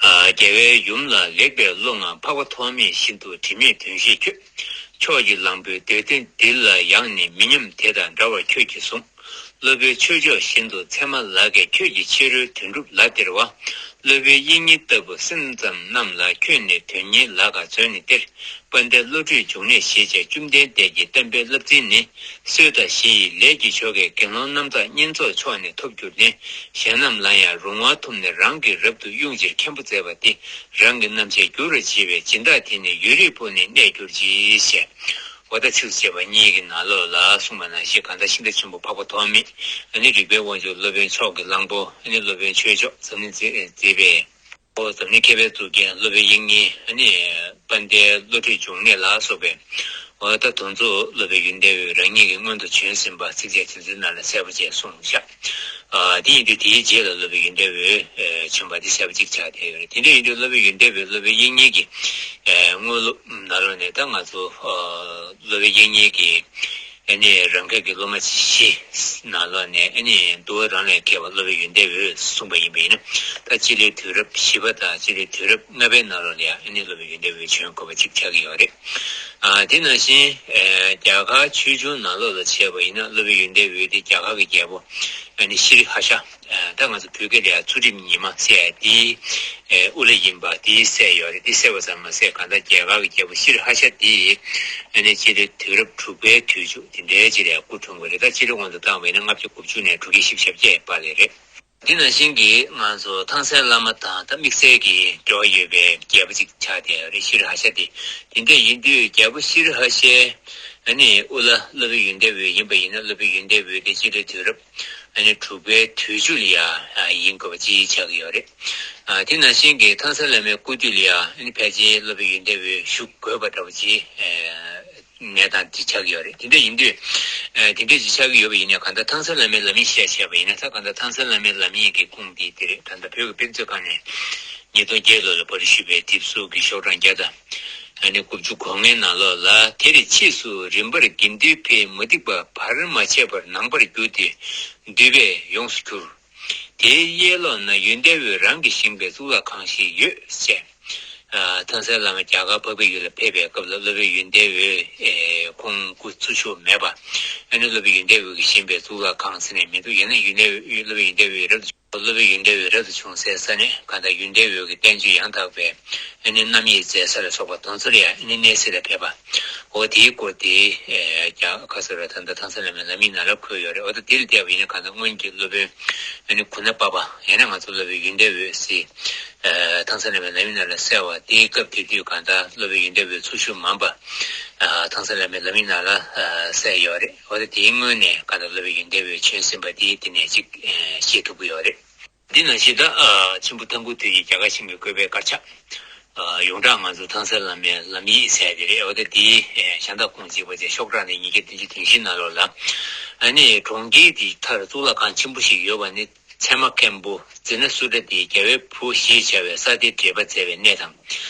ཨ་རྒྱལ་བའི་ཡུམ་ལ་ལེགས་པའི་བློ་ངང་། འཕགས་པ་ཐོགས་མེད་བཞིན་དུ་དྲི་མེད་དོན་བཤད་ཁྱོད། ཕྱོགས་ཀྱི་གླང་པོའི་འདོད་དོན་འདི་ལ་ཡང་ནི། མི་ཉམས་དེ་དང་འདྲ་བར་ཁྱོད་ཀྱིས་བཟུང་། སློབ་དཔོན་ཆོས་མཆོག་བཞིན་དུ་ཚད་མ་ལ་མཁས། ཁྱོད་ཀྱི་ཕྱི་རོལ་དོན་གྲུབ་ལ་སྟེར་བ། སློབ་དཔོན་དབྱིག་གཉེན་ལྟ་བུ་སེམས་ཙམ་རྣམས་ལ། ཁྱོད་ནི་དོན་གཉེར་ལ་དགའ་མཛོད་ནས་སྟེར། དཔལ་ལྡན་བློ་གྲོས་འབྱུང་གནས་ཞེས་བྱ། བཅོམ་ལྡན་འདས་ཀྱི་བསྟན་པའི་བསླབ་ཚན་ནི། སྲོལ་དང་ཞི་ཡི་ལས་ཀྱི་ཆོ་གས། དགེ་སློང་རྣམ་དག་བསྙེན་རྫོགས་མཆོག་ནས་ཐོབ་གྱུར་ནས། གཞན་རྣམས་ལ་ཡང་རུང་བ་ཐོབ་ནས། རང་གིས་རབ་ཏུ་དབྱུང་ཕྱིར་མཁན་པོ་མཛད་པ་སྟེ། རང་གི་རྣམ་ཤེས་བསྒྱུར་བར་བྱེད་པའི། སྦྱིན་བདག་དེ་ནི་ཡོད་རིགས་པོ་ནས་གནས་གྱུར་ཅིག་ཞེས། འོ་ད་ཚིགས་བཅད་པ་གཉིས་ཀྱི་ནང་ལོགས་ལ་གསུངས་པ་ནང་བཞིན། གང་ལྟར་ཤིང་རྟ་ཆེན་པོ་འཕགས་པ་ཐོགས་མེད། ཨ་ནི་རིག་པའི་དབང་ཕྱུག་སློབ་དཔོན་མཆོག་གི་གླང་པོ། ཨ་ནི་སློབ་དཔོན་ཆོས་མཆོག་འཛམ་གླིང་མཛེས་པའི། འོ་འཛམ་གླིང་མཁས་པའི་གཙུག་རྒྱན་སློབ་དཔོན་དབྱིག་གཉེན། ཨ་ནི་དཔལ་ལྡན་བློ་གྲོས་འབྱུང་གནས་ལ་སོགས་པའི། འོ་ད་དེ་ཚོ་སློབ་དཔོན་ཡོན་ཏན་འོད་རང་ཉིད་ཀྱིས་སྔོན་དུ་བྱོན་ཟིན་པ་ཚིགས་བཅད་དེ་ཚོའི་ནང་ལ་གསལ་པོ་བཅས་གསུངས་བཞག། ཨ་དེ་ཡིན་དུས་དེའི་རྗེས་ལ་སློབ་དཔོན་ཡོན་ཏན་འོད་བྱོན་པ་དེ་གསལ་པོ་གཅིག་ཆགས་བསྡད་ཡོད་རེད། དེ་འདྲ་ཡིན་དུས་སློབ་དཔོན་ཡོན་ཏན་འོད་སློབ་དཔོན་དབྱིག་གཉེན་གྱི་ཨེ་དངོས་སློབ་ནང་ལོགས་ནས། ད་ང་ཚོ་ཨ་སློབ་དཔོན་དབྱིག་གཉེན་གྱི་ཨ་ནི་རང་སྐད་ཀྱི་སློབ་མ་བཞི་ནང་ལོགས་ནས། ཨ་ནི་འདུལ་བ་རང་ལས་མཁས་པ་སློབ་དཔོན་ཡོན་ཏན་འོད་གསུངས་པ་ཡིན་པ་ཡིན་ན། ད་སྤྱི་ལོའི་དུས་རབས་བཞི་པ་དང་སྤྱི་ལོའི་དུས་རབས་ལྔ་པའི་ནང་ལོགས་ལ་ཡང་ཨ་ནི་སློབ་དཔོན་ཡོན་ཏན་འོད་བྱོན་དགོས་པ་གཅིག་ཆགས་ཀྱི་ཡོད་རེད། ཨ་དེ་ནང་བཞིན་ཨེ་རྒྱ་གར་ཆོས་འབྱུང་ནང་ལོགས་ལ་བྱས་པ་ཡིན་ན། སློབ་དཔོན་ཡོན་ཏན་འོད་དེ་རྒྱ་གར་གྱི་རྒྱལ་པོ་ཨ་ནི་ཤྲི་ཧ་ཤ། ཨ་ད་ང་ཚོ་བོད་སྐད་ལ་ཡང་ཚུལ་ཁྲིམས་ཉི་མ་ཟེར་ཡ་དེའི་ཨེ་དབུ་བླ་ཡིན་པ་དེ་གསལ་ཡོད་རེད། དེ་གསལ་བ་ཙམ་མ་ཟད། གང་ལྟར་རྒྱ་གར་གྱི་རྒྱལ་པོ་ཤྲི་ཧ་ཤ་དེ་ཨ་ནི་སྤྱི་ལོའི་དུས་རབས་དྲུག་པའི་དུས་མཇུག་དེ་འདྲའི་ཅིག་ལ་ཡང་སྐུ་འཁྲུངས་པ་རེད། ད་སྤྱི་ལོའི་དབང་དུ་བཏང་བ་ཡིན་ན་ལྔ་བརྒྱ་དགུ་བཅུ་ནས་དྲུག་བརྒྱ་བཞི་བཅུ་ཞེ་བརྒྱད་བར་ལ་རེད། དེ་ནང་བཞིན་གྱི་ང་ཚོ་ཐང་སན་བླ་མ་དང་ད་དམིགས་བསལ་གྱི་འབྲེལ་བ་ཡོད་པའི་རྒྱལ་པོ་གཅིག་ཆགས་བསྡད་ཡོད་རེད། ཤྲི་ཧ་ཤ་དེ། དེ་འདྲ་ཡིན་དུས་རྒྱལ་པོ་ཤྲི་ཧ་ཤའི་ཨ་ནི་དབུ་བླ་སློབ་དཔོན་ཡོན་ཏན་འོད་ཡིན་པ་ཡིན་ན། སློབ་དཔོན་ཡོན་ཏན་འོད་དེ་སྤྱི་ལོའི་དུས་རབས་ཨ་ནི་དྲུག་པའི་དུས་མཇུག་ལ་ཡ་ཡིན་དགོས་པ་ཅིག་ཆགས་ཀྱི་ཡོད་རེད། ཨ་དེ་ནང་བཞིན་གྱི་ཐང་སན་བླ་མའི་སྐུ་དུས་ལ་ཡ་ཨ་ནི་ཕལ་ཆེར་སློབ་དཔོན་ཡོན་ཏན་འོད་བཞུགས་དགོས་པ་འདྲ་བོ་ཅིག་ཨ་གནས་སྟངས་དེ་ཆགས་ཀྱི་ཡོད་རེད། དེ་འདྲ་ཡིན་དུས་ཨ་དེ་འདྲ་ཅིག་ཆགས་ཀྱི་ཡོད་པ་ཡིན་ན། གང་ལྟར་ཐང་སན་བླ་མའི་ལམ་ཡིག་བཤད་བྱས་པ་ཡིན་ན། ད་གང་ལྟར་ཐང་སན་བླ་མའི་ལམ་ཡིག་གི་ཁུངས་དེ་དེ་རེད། ད་ལྟ་བོད་ཀྱི་དཔེ་མཛོད་ཁང་ནས་ཉིས་སྟོང་བརྒྱད་ལོ་ལ་པར་ཞུས་པའི་དེབ་གཟུགས་ཀྱི་ཤོག་གྲངས་བརྒྱ་དང་ ཨ་ནི་དགུ་བཅུ་གོ་ལྔའི་ནང་ལོགས་ལ། དེར་ཕྱིས་སུ་རིམ་པར་དགེ་འདུན་ཕའི་མུ་སྟེགས་པ་བར་མ་ཆད་པར་ནང་པར་གྱུར་ཏེ་འདུས་པས་ཡོངས་སུ་གྱུར། དེའི་གཡས་ལོགས་ན་ཡོན་ཏན་འོད་རང་གིས་བཞེངས་པའི་གཙུག་ལག་ཁང་ཞིག་ཡོད་ཅེས། ཨ། ཐང་སན་བླ་མ་རྒྱ་གར་འཕགས་པའི་ཡུལ་ལ་ཕེབས་པའི་སྐབས་ལ། སློབ་དཔོན་ཡོན་ཏན་འོད། ཨེ། ཁོང་སྐུ་འཚོ་བཞུགས་མེད་པ། ཨ་ནི་སློབ་དཔོན་ཡོན་ཏན་འོད་ཀྱིས་བཞེངས་པའི་གཙུག་ལག་ཁང་ཟེར་ནས་མི་འདུག་ཡང་ན་ཡོན་ཏན་འོད། སློབ་དཔོན་ཡོན་ཏན་འོད་རབ་ཏུ། སློབ་དཔོན་ཡོན་ཏན་འོད་རབ་ཏུ་བྱུང་སའི་ས་ནས་གང་ལྟར་ཡོན་ཏན་འོད་ཀྱི་བསྟན་བཅོས་ཡང་དག་པའི། ཨ་ནི་རྣམ་དབྱེའི་མཛད་ས་ལ་སོགས་པ་དེ་ཚོ་ལ་ཡང་ཨ་ནི་གནས་གཟིགས་ལ་ཕེབས་པ། འོ་དེའི་སྐོར་དེ། ཨེ། རྒྱ་གར་སོགས་ལ་ད་ལྟ་ཐང་སན་བླ་མའི་ལམ་ཡིག་ནང་ལ་འཁོད་ཡོད་རེད། འོ་ད་དེ་ལ་བལྟས་པ་ཡིན་ན་གང་ལྟར་སྔོན་གྱི་སློབ་དཔོན། ཨ་ནི་གུ་ན་པ་པ། ཡང་ན་ང་ཚོ་སློབ་དཔོན་ཡོན་ཏན་འོད་ཟེར། ཨ། ཐང་སན་བླ་མའི་ལམ་ཡིག་ནང་ལ་གསལ་བ་དེའི་སྐབས་དེ་དུས་གང་ལྟར་སློབ་དཔོན་ཡོན་ཏན་འོད་འཚོ་བཞུགས་མེད་པ། ཨ། ཐང་སན་བླ་མའི་ལམ་ཡིག་ནང་ལ། ཨ། གསལ་ཡོད་རེད། འོ་ད་དེའི་སྔོན་ནས་གང་ལྟར་སློབ་དཔོན་ཡོན་ཏན་འོད་བྱོན་ཟིན་པ་དེ་དེ་ནས་ཅིག་ཨ། ཤེས་ཐུབ་ཀྱི་ཡོད་རེད། འདི་ནང་བཞིན་ད། ཨ། མཆིམས་ཕུ་ཐང་ཁུ་དུས་ཀྱི་རྒྱ་གར་ཆེན་པོའི་བཀོད་པའི་དཀར་ཆག་ཨ། ཡོངས་གྲགས་ང་ཚོ་ཐང་སན་བླ་མའི་ལམ་ཡིག་ཟེར་དེ་རེད། འོ་ད་དེའི་ཨ། གཞན་དག་ཁུངས་གཅིག་པ་བཅས་ཤོག་གྲངས་ནི་ཉིས་བརྒྱ་བདུན་ཅུ་དོན་བཞི་ནང་ལོགས་ལ། ཨ་ནི་གྲོང་ཁྱེར་དེའི་མཐར་གཙུག་ལག་ཁང་ཆེན་པོ་ཞིག་ཡོད་པ་ནི། ཚད་མ་མཁན་པོ་ཛི་ན་སུ་ཏྲ་དེས་རྒྱལ་བའི་བུ་ཞེས་བྱ་བའི་ས་དེར་འགྲེལ་པ་མཛད་པའི་གནས་དང་།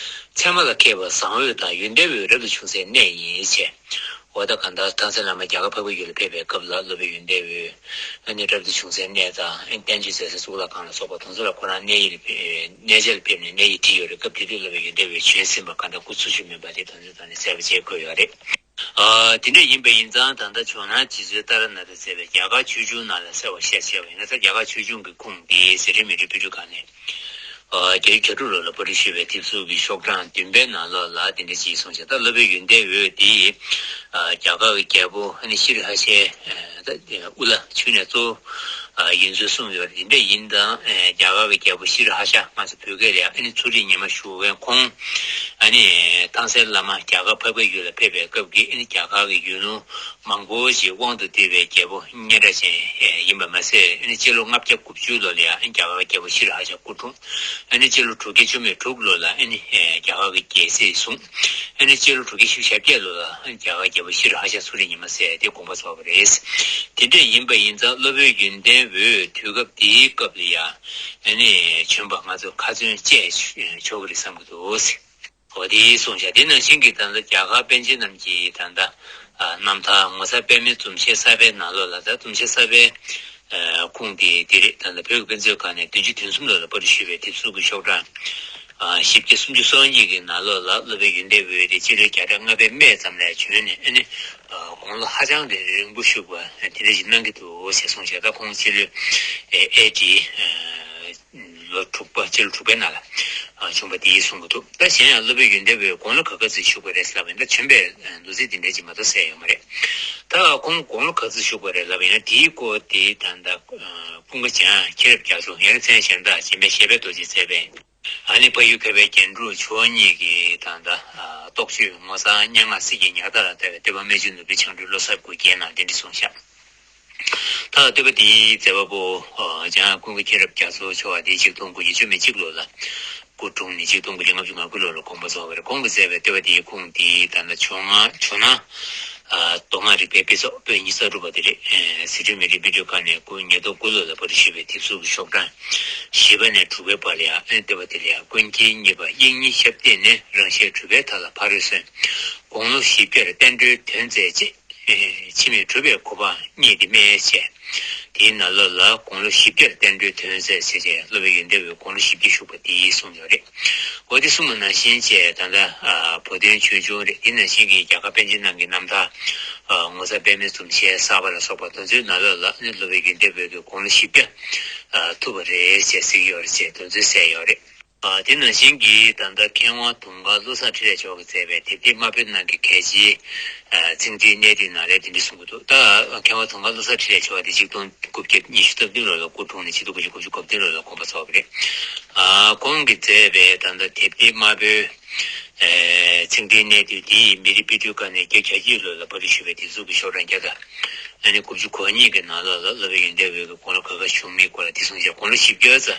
ཚད་མ་ལ་མཁས་པ་བཟང་འོད་དང་ཡོན་ཏན་འོད་རབ་ཏུ་བྱུང་སའི་གནས་ཡིན་ཞེས། འོ་ད་གང་ལྟར་ཐང་སན་བླ་མ་རྒྱ་གར་འཕགས་པའི་ཡུལ་ལ་ཕེབས་པའི་སྐབས་ལ་སློབ་དཔོན་ཡོན་ཏན་འོད་ཨ་ནི་རབ་ཏུ་བྱུང་སའི་གནས་དང་། ཨ་ནི་བསྟན་བཅོས་མཛད་སའི་གཙུག་ལག་ཁང་ལ་སོགས་པ་དེ་ཚོ་ལ་ཁོ་རང་གནས་ཡིག་ལ་ཕེབས། གནས་མཇལ་ལ་ཕེབས་ནས་གནས་ཡིག་བྲིས་ཡོད་རེད། སྐབས་དེ་དུས་སློབ་དཔོན་ཡོན་ཏན་འོད་བྱོན་ཟིན་པ་གང་ལྟར་སྐུ་འཚོ་བཞུགས་མིན་པ་དེ་དེ་ཚོའི་ཐོག་ནས་གསལ་པོ་བྱས་འཁོད་ཡོད་རེད། ཨ། དེ་འདྲ་ཡིན་པ་ཡིན་ཙང་ད་ལྟ་ཇོ་ནང་རྗེ་བཙུན་ཏཱ་ར་ནཱ་ཐ་མཛད་པའི་རྒྱ་གར་ཆོས་འབྱུང་ནང་ལ་གསལ་བར་བཤད་བྱས་པ་ཡིན་ན། ད་རྒྱ་གར་ཆོས་འབྱུང་གི་ཁུངས་དེ་ཟི་ཁྲོན་མི་ཏྲའི་པཎ་གྲུབ་སྒང་ནས། ཨ། བརྒྱད་ཅུ་གྱ་དྲུག་ལོ་ལ་པར་སྐྲུན་ཞུས་པའི་དེབ་གཟུགས་ཀྱི་ཤོག་གྲངས་བདུན་པའི་ནང་ལོགས་ལ་དེ་འདྲ་ཅིག་གསུངས་བྱས། ད་སློབ་དཔོན་ཡོན་ཏན་འོད་དེ། ཨ། རྒྱ་གར་གྱི་རྒྱལ་པོ་ཨ་ནི་ཤྲི་ཧ་ཤའི། ཨ། ད་དབུ་བླ་ཆོས་གནས་གཙོ་བོ། ཨ། ཡིན་ཚུལ་གསུངས་ཡོད་རེད། དེ་འདྲ་ཡིན་ཙང་། ཨ། རྒྱ་གར་གྱི་རྒྱལ་པོ་ཤྲི་ཧ་ཤ་ང་ཚོ་བོད་སྐད་ལ་ཡང་ཨ་ནི་མཚོ་ཁྲི་ཉི་མ་ཞུ་མཁན་ཁོང་། ཨ་ནི་ཐང་སན་བླ་མ་རྒྱ་གར་འཕགས་པའི་ཡུལ་ལ་ཕེབས་པའི་སྐབས་ཀྱི་ཨ་ནི་རྒྱ་གར་གྱི་ཡུལ་ལུང་མང་པོ་ཞིག་དབང་དུ་བསྡུས་པའི་རྒྱལ་པོ་སྙན་གྲགས་ཅན་ཡིན་པ་མ་ཟད། ཨ་ནི་སྤྱི་ལོ་ལྔ་བརྒྱ་དགུ་བཅུ་ལོ་ལ་ཡང་ཨ་ནི་རྒྱ་གར་རྒྱལ་པོ་ཤྲི་ཧ་ཤ་སྐུ་འཁྲུངས། ཨ་ནི་སྤྱི་ལོ་དྲུག་བརྒྱ་བཅུ་མེད་དྲུག་ལོ་ལ་ཨ་ནི་རྒྱ་གར་གྱི་རྒྱལ་སྲིད་བཟུང་། ཨ་ནི་སྤྱི་ལོ་དྲུག་བརྒྱ་བཞི་བཅུ་ཞེ་བརྒྱད་ལོ་ལ་ཨ་ནི་རྒྱ་གར་རྒྱལ་པོ་ཤྲི་ཧ་ཤ་མཚོ་ཁྲི་ཉི་མ་ཟེར་དེ་དགོངས་པ་རྫོགས་པ་རེད། དེ་འདྲ་ཡིན་པ་ཡིན་ཙང་སློབ་དཔོན་ཡོན་ཏན་འོད་དུས་སྐབས་དེའི་སྐབས་ལ་ཡང་ཨ་ནི་བྱོན་པ་ང་ཚོ་ཁ་ཚོན་བཅད་ཆོག་གི་རེད་བསམ་གྱི་འདུག། འོ་དེ་གསུངས་བཞག་དེ་ནང་བཞིན་གྱི་ད་ལྟ་རྒྱ་གར་པཎ་ཆེན་རྣམས་ཀྱི་ད་ལྟ་ཨ་རྣམ་ཐར་ངོ་མཚར་པདྨའི་འཛུམ་ཞལ་གསར་པའི་ནང་ལོགས་ལ། ད་འཛུམ་ཞལ་གསར་པའི་ཨ་ཁུངས་དེ་དེ་རེད། ད་ལྟ་བོད་ཀྱི་དཔེ་མཛོད་ཁང་ནས་བདུན་ཅུ་དོན་གསུམ་ལོ་ལ་པར་སྐྲུན་ཞུས་པའི་དེབ་གཟུགས་ཀྱི་ཤོག་གྲངས་ཨ་བཞི་བརྒྱ་སུམ་ཅུ་སོ་གཉིས་ཀྱི་ནང་ལོགས་ལ། སློབ་དཔོན་ཡོན་ཏན་འོད་དེ་སྤྱི་ལོའི་བརྒྱ་ཕྲག་ལྔ་པའི་སྨད་ཙམ་ལ་བྱོན་ནས། ཨ་ནི་ཨ་དགུང་ལོ་ཧ་ཅང་གི་རིང་པོ་བཞུགས་པ་དེ་འདྲ་ཞིག་གནང་གི་འདུག་ཞེས་གསུངས་བཞག་ད་ཁོང་སྤྱི་ལོའི་ཨེ་ཨེ་ཌི་ལོ་དྲུག་པ། སྤྱི་ལོ་དྲུག་པའི་ནང་ལ་ཨ་བྱུང་བ་དེ་གསུང་གི་འདུག་ད་གཞན་ཡང་སློབ་དཔོན་ཡོན་ཏན་འོད་དགུང་ལོ་ག་ག་ཚོད་བཞུགས་པ་རེད་ལབ་ཡིན་ན། ད་བྱོན་པའི་ལོ་ཚིགས་དེ་འདྲ་ཅིག་མ་གཏོགས་གསལ་ཡོད་མ་རེད། ད་ཁོང་དགུང་ལོ་ག་ཚོད་བཞུགས་པ་རེད་ལབ་ཡིན་ན། དེའི་སྐོར་དེ་ད་ལྟ་ཀུན་དགའ་འཇམ་དབྱངས་མཁྱེན་རབ་རྒྱ་མཚོ། ཡང་ན་མཚན་གཞན་དག་འཇམ་དཔལ་གཞལ་བའི་རྡོ་རྗེས་མཛད་པའི། ཨ་ནི་འཕགས་ཡུལ་མཁས་པའི་རྒྱན་དྲུག་མཆོག་གཉིས་ཀྱི་ད་ལྟ་རྟོགས་བརྗོད་ངོ་མཚར་སྙན་ངག་གསེར་གྱི་ཉག་ཐག་ལ་ལྟ་བའི་སྟོན་པ་རྨད་བྱུང་ནོར་བུའི་འཕྱང་འགྲོས་བློ་གསར་དགུ་རྒྱན་ནང་དེ་འདྲ་གསུངས་བཞག་ད་བསྟོད་པ་འདིའི་མཛད་པ་པོ་འཇམ་དབྱངས་ཀུན་དགའ་མཁྱེན་རབ་རྒྱ་མཚོ་མཆོག་དེ་ཆིག་སྟོང་དགུ་བརྒྱ་བཅུ་མེད་གཅིག་ལོ་ལ་སྐུ་འཁྲུངས་ནས། ཆིག་སྟོང་དགུ་བརྒྱ་ལྔ་བཅུ་ང་དགུ་ལོ་ལ་དགོངས་པ་རྫོགས་པ་རེད། ཁོང་གིས་མཛད་པའི་བསྟོད་པ་འདིའི་ཁུངས་དེ་ད་ལྟ་ཇོ་ནང་ཇོ་ནང་མདོ་སྔགས་རིག་པའི་དཔེ་ཚོགས་པོད་ཉི་ཤུ་རྩ་དྲུག་པ་དེ་རེད། ཨེ། སི་ཁྲོན་མི་རིགས་དཔེ་སྐྲུན་ཁང་ནས་སྐུ་ཉིས་སྟོང་དགུ་ལོ་ལ་པར་ཞུས་པའི་དེབ་གཟུགས་ཀྱི་ཤོག་གྲངས་བཞི་པ་ནས་དྲུག་པའི་བར་ལ་ཡང་། ཨེ། བསྟོད་པ་དེ་ལ་ཡང་། ཀུན་མཁྱེན་གཉིས་པ་དབྱིག་གཉེན་ཞབས་བརྟན་ནས། རང་ཞལ་གྲུབ་པའི་མཐའ་ལ་ཕ་རོལ་སོན། དགུང་ལོ་བཞི་བརྒྱར་བསྟན་འགྲོའི་དོན་མཛད་ཅེས། ཨེ། འཆི་མེད་གྲུབ་པའི་གོ་འཕང་བརྙེས་ཏེ་སྨྲས་བྱས། དེའི་ནང་ལོགས་ལ་དགུང་ལོ་བཞི་བརྒྱར་བསྟན་འགྲོའི་དོན་མཛད་ཅེས་བྱས། སློབ་དཔོན་ཡོན་ཏན་འོད་དགུང་ལོ་བཞི་བརྒྱ་བཞུགས་པ་དེ་གསུངས་ཡོད་རེད། འོ་དེ་གསུངས་པ་ནང་བཞིན་བྱས་ད་ལྟ་ཨ་བོ་དོན་ཆོས་འབྱུང་རེད། དེ་ནང་བཞིན་གྱི་རྒྱ་གར་པཎ་ཆེན་རྣམས་ཀྱི་རྣམ་ཐར་ཨ་ངོ་མཚར་པདྨའི་འཛུམ་ཞལ་གསར་པ་ལ་སོགས་པ་དེ་ཚོའི་ནང་ལོགས་ལ་ནི་སློབ་དཔོན་ཡོན་ཏན་འོད་ཀྱིས་དགུང་ལོ་བཞི་བརྒྱ་ཨ་ཐུབ་པ་རེད་ཅེས་གཟིགས་ཡོད་རེད་ཅེས་དེ་ཚོས་གསལ་ཡོད་རེད། ཨ་དེ་ནང་བཞིན་གྱི་ད་ལྟ་མཁས་དབང་དུང་དཀར་བློ་བཟང་འཕྲིན་ལས་མཆོག་གིས་མཛད་པའི་དེབ་ཐེར་དམར་པོའི་ནང་གི་གལ་ཆེའི་ཨ་ཚིག་འགྲེལ་གནད་བསྡུས་ནང་ལ་དེ་འདྲ་གསུང་གི་འདུག་ད་མཁས་དབང་དུང་དཀར་བློ་བཟང་འཕྲིན་ལས་མཆོག་དེ་ཆིག་སྟོང་དགུ་བརྒྱ་ཉི་ཤུ་རྩ་བདུན་ལོ་ལ་སྐུ་འཁྲུངས་ནས་ཆིག་སྟོང་དགུ་བརྒྱ་དགུ་བཅུ་གོ་བདུན་ལོ་ལ་དགོངས་པ་རྫོགས་པ་རེད། ཨ་ཁོང་གིས་མཛད་པའི་ད་ལྟ་དེབ་ཐེར་དམར་པོའི་ཨེ་ཚིག་འགྲེལ་གནད་བསྡུས་དེ་མི་རིགས་དཔེ་སྐྲུན་ཁང་ནས་བརྒྱད་ཅུ་གྱ་གཅིག་ལོ་ལ་པར་སྐྲུན་ཞུས་པའི་དེབ་གཟུགས་ཀྱི་ཤོག་གྲངས་བརྒྱ་དང་ཨ་ནི་དགུ་བཅུ་གོ་གཉིས་ཀྱི་ནང་ལོགས་ལ་སློབ་དཔོན་ཡོན་ཏན་འོད་ཀྱི་དགུང་ལོ་ག་ག་བཞུགས་མིན་སྐོར་ལ་དེ་གསུངས་བྱས། དགུང་ལོ་བཞི་བརྒྱ་ཙམ་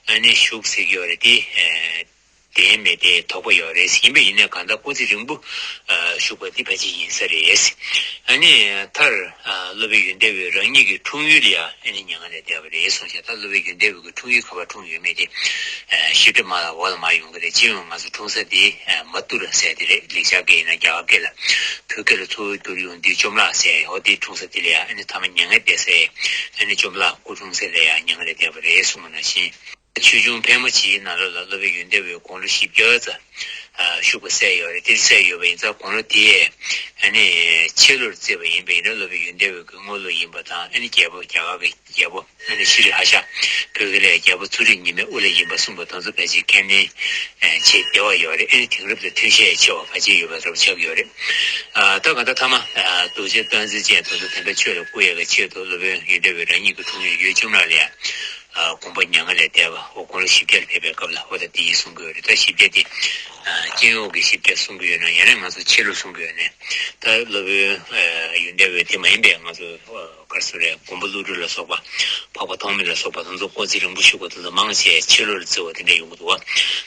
ཨ་ནི་བཞུགས་ཟེར་གྱི་ཡོད་རེད་དེ། ཨེ་ དེའི་མི་དེ་དོགས་པ་ཡོད་རེད། ཡིན་པ་ཡིན་ན་གང་ལྟར་སྐུ་ཚེ་རིང་པོ་བཞུགས་པ་དེ་ཕལ་ཆེར་ཡིན་ས་རེད། ཨ་ནི་མཐར་སློབ་དཔོན་ཡོན་ཏན་འོད་རང་ཉིད་ཀྱི་འཁྲུངས་ཡུལ་ལ་ཡང་ཨ་ནི་མྱ་ངན་ལས་འདས་པ་རེད་གསུངས་ཤག་ད་སློབ་དཔོན་ཡོན་ཏན་འོད་ཀྱི་འཁྲུངས་ཡུལ་ག་པར་འཁྲུངས་ཡོད་མེད་དེ་ཞིབ་ཕྲ་མར་འོག་ལ་མར་ཡོང་གི་རེད། སྤྱི་ཡོངས་ང་ཚོ་འཁྲུངས་ས་དེ་མ་ཏུ་ར་ཟེར་དེ་རེད། ལེགས་སྦྱར་སྐད་ཡིན་ན་རྒྱ་གར་སྐད་ལ། བོད་སྐད་ལ་གཙོ་བོ་བསྒྱུར་ཡོང་དུས་བཅོམ་བརླག་ཟེར། འོ་དེ་འཁྲུངས་ས་དེ་ལ་ཡང་ཨ་ནི་ཐ་མ་མྱ་ངན་འདས་ས། ཨ་ནི་བཅོམ་བརླག་སྐུ་འཁྲུངས་ས་ལ་ཡང་མྱ་ངན་ལས་འདས་པ་རེད་གསུངས་པ་ནང་བཞིན། ཆོས་འབྱུང་ཕལ་མོ་ཆེའི་ནང་ལོགས་ལ་སློབ་དཔོན་ཡོན་ཏན་འོད་དགུང་ལོ་བཞི་བརྒྱ་ཙམ་བཞུགས་པ་གསལ་ཡོད་རེད། དེ་གསལ་ཡོད་པ་ཡིན་ཙང་དགུང་ལོ་དེ་ཨ་ནི་ཕྱི་ལོར་བརྩིས་པ་ཡིན་པ་ཡིན་ན་སློབ་དཔོན་ཡོན་ཏན་འོད་ཀྱི་དངོས་ལོ་ཡིན་པ་དང་། ཨ་ནི་རྒྱལ་པོ་རྒྱ་གར་གྱི་རྒྱལ་པོ་ཨ་ནི་ཤྲཱི་ཧ་ཤ། བོད་སྐད་ལ་རྒྱལ་པོ་ཚུལ་ཁྲིམས་ཉི་མའི་དབུ་བླ་ཡིན་པ་གསུངས་པ་དེ་ཚོ་ཕལ་ཆེར་ཁས་ལེན་བྱེད་བདེ་བ་ཡོད་རེད། ཨ་ནི་དེང་རབས་དང་མཐུན་ཤས་ཆེ་བ་ཕལ་ཆེར་ཡོད་པ་འདྲ་པོ་ཆགས་ཡོད་རེད། ཨ་ད་ག་ད་ཐ་མ་རྡོ་རྗེ་སྟོན་རྩེ་ཅན་དེ་ཚོ་དམ་པའི་ཆོས་ལ་བསྐུལ་ཡག་གི་ཆེད་དུ་སློབ་དཔོན་ཡོན་ཏན་འོད་རང་ཉིད་ཀྱི་འཁྲུངས་ཡུལ་ཡུལ་བཅོམ་ར་ལ་ཡང་དགོངས་པ་མྱ་ངན་ལས་འདས་པ། འོ་དགུང་ལོ་བཞི་བརྒྱ་ལ་ཕེབས་པའི་སྐབས་ལ་འོ་ད་དེ་ཡིན་གསུང་གི་ཡོད་རེད། ད་བཞི་བརྒྱ་དེ་སྤྱི་ཡོངས་ཀྱི་བཞི་བརྒྱ་གསུང་གི་ཡོད་ན་ཡང་ན་ང་ཚོ་ཕྱི་ལོ་གསུང་གི་ཡོད་ན། ད་སློབ་དཔོན་ཡོན་ཏན་འོད་དེ་མ་ཡིན་པའི་ང་ཚོ་ག་རེ་ཟེར་རེད། མགོན་པོ་ཀླུ་སྒྲུབ་ལ་སོགས་པ། འཕགས་པ་ཐོགས་མེད་ལ་སོགས་པ་དེ་ཚོ་སྐུ་ཚེ་རིང་པོ་བཞུགས་པ་དེ་ཚོ་མང་ཆེ་ཕྱི་ལོ་ལ་བརྩི་བ་དེ་འདྲ་ཡོང་གི་འདུག་བ།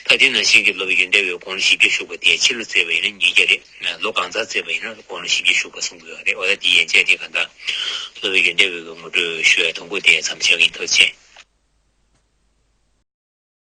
ད་དེ་ནང་བཞིན་གྱི་སློབ་དཔོན་ཡོན་ཏན་འོད་དགུང་ལོ་བཞི་བརྒྱ་བཞུགས་པ་དེ་ཕྱི་ལོ་བརྩིས་པ་ཡིན་ན་ཉིས་བརྒྱ་རེད། ལོ་གང་ཚང་བརྩིས་པ་ཡིན་ན་དགུང་ལོ་བཞི་བརྒྱ་བཞུགས་པ་གསུང་གི་ཡོད་རེད། འོ་ད་དེ་ཡན་ཆད་དེ་ག་ད་སློབ་དཔོན་ཡོན་ཏན་འོད་ཀྱི་ངོ་སྤྲོད་ཞུ་ཡ་དང་པོ་དེ་མཚམས་བཞག་གི་ཡིན། ཐུགས་རྗེ་ཆེ།